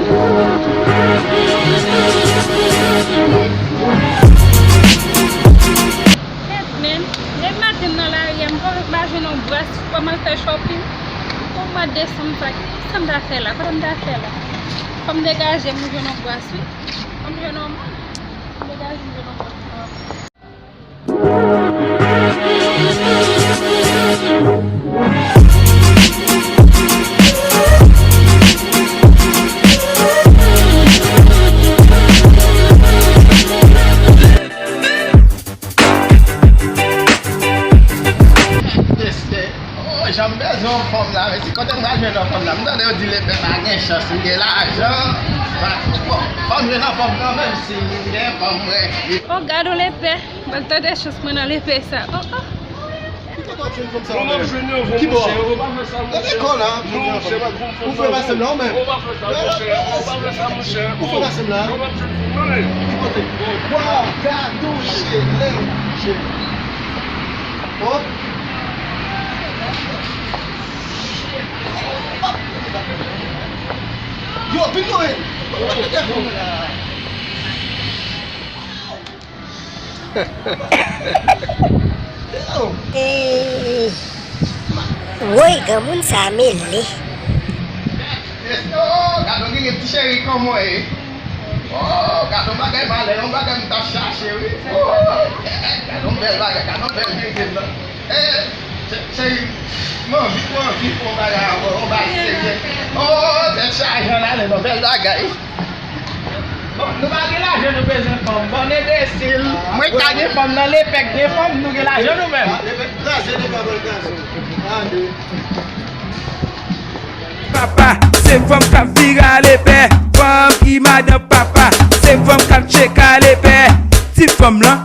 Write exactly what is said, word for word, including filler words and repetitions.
Kèt, men, depi maten m nan lari a, m pa, m pa jwenn yon bras pou m al fè shopping. Pou mwa desanm sa, kisa m ta fè la? Kote m ta fè la? Fò m degaje m, m jwenn yon bras, wi. Fò m jwenn yon moun. M degaje m, jwenn yon moun. Teste. Oh, jan m bezwen yon fanm la, men si kote m pral jwenn yon fanm la? M tande yo di lepè pa gen chans, li gen lajan. Bon, fò m jwenn yon fanm kanmenm, si m gen fanm, mwen. Oh, gade yon lepè. Mwen tande chans mwen nan lepè sa. Oh, oh. Ki kote w ap jwenn fanm sa, ou menm? Ki bò? Nan lekòl la, ou jwenn fanm. Ou fè pase m la, ou menm? Ou fè pase m la? Ki kote? Waw, gade w, chele, chele. Oh. Yo, vin non, men. Woy, granmoun sa a mele. Gade yon grenn ti cheri kòman w ye. Oh, gade yon bagay malè, yon bagay m t ap chache, wi. Oh, gade yon bèl bagay, gade yon bèl grenn nan. Eh, cheri, m anvi, m anvi fè yon bagay avè w, yon bagay serye. Oh, tèt chaje ann ale non, bèl bagay. Bon, nou pa gen lajan, nou bezwen fanm. Bann enbesil. Mwen ka gen fanm nan lepè k gen fanm, nou gen lajan nou menm. Lepè k kraze, lepè k kraze. Ande. Papa, se fanm k ap vire a lepè. Fanm ki madan papa, se fanm k ap tcheke a lepè. Ti fanm lan,